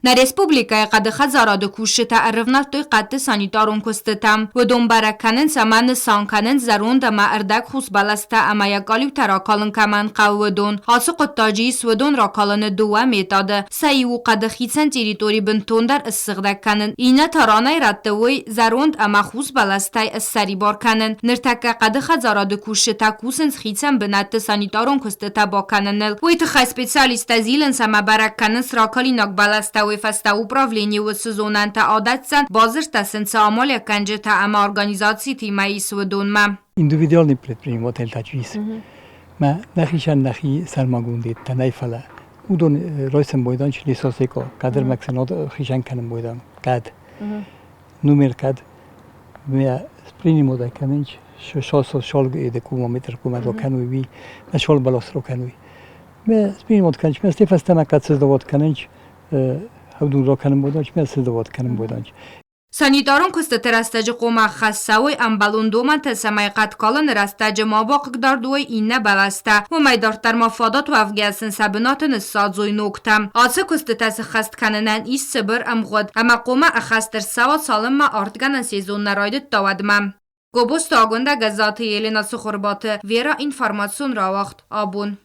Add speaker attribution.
Speaker 1: Нӕ республикӕйы хъӕды хӕдзарады кусджытӕ ӕрывнӕлдтой хъӕдты санитарон куыстытӕм. Уыдон бӕрӕг кӕнынц ӕмӕ нысан кӕнынц зӕронд ӕмӕ ӕрдӕгхус бӕлӕстӕ ӕмӕ йӕ галиутӕ ракалын кӕмӕн хъӕуы, уыдон. Ацы хъуыддаджы ис уыдон ракалыны дыууӕ методы. Сӕ иу у хъӕды хицӕн территори бынтондӕр ссыгъдӕг кӕнын, иннӕ та ранӕй-рӕтты уый зӕронд ӕмӕ хус бӕлӕстӕй ссӕрибар кӕнын. Ныртӕккӕ хъӕды хӕдзарады кусджытӕ кусынц хицӕн бынӕтты санитарон куыстытӕ бакӕныныл. Уый тыххӕй специалисттӕ зилынц ӕмӕ бӕрӕг кӕнынц ракалинаг бӕлӕстӕ, уый фӕстӕ управленийы уыцы зонӕнтӕ адӕтдзӕн, бадзырдтӕ сын цы амалиуӕггӕнджытӕ ӕмӕ организацитимӕ ис, уыдонмӕ.
Speaker 2: Индивидуальный предприниматель ис. Мӕ нӕхицӕн нӕхи сӕрмагонд нӕй, фӕлӕ уыдон райсӕм бойдан лесосеко, кадр мӕксӕн хицӕн кӕнын бойдан, кӕд. Номер кӕд мӕ спринимода кӕнынч, шосо шолг эде кубометр кумӕ кӕнуй ви, мӕ шол балосро кӕнуй. Мӕ спринимод кӕнч, мӕ стефӕстӕмӕ кӕд сыздовод кӕнынч, хӕвдун ро кӕнын бойданч, мӕ сыздовод кӕнын бойданч.
Speaker 1: Санитарон куыстыты рӕстӕджы хъуамӕ хӕссӕуой ӕмбӕлон домӕнтӕ, цӕмӕй хъӕд калыны рӕстӕджы ма бахъыгдард уой иннӕ бӕлӕстӕ. Уымӕй дарддӕр ма фадат уӕвгӕ сын сӕ бынаты ныссадзой ногтӕ. Ацы куыстытӕ сыххӕст кӕнынӕн ис цыбыр ӕмгъуыд, ӕмӕ хъуамӕ ӕххӕст ӕрцӕуа, цалынмӕ артгӕнӕн сезон нӕ райдыдта, уӕдмӕ. Гобозты Агуындӕ, Гӕззаты Елена, Цыхуырбаты Вера, информацион рауагъд абон.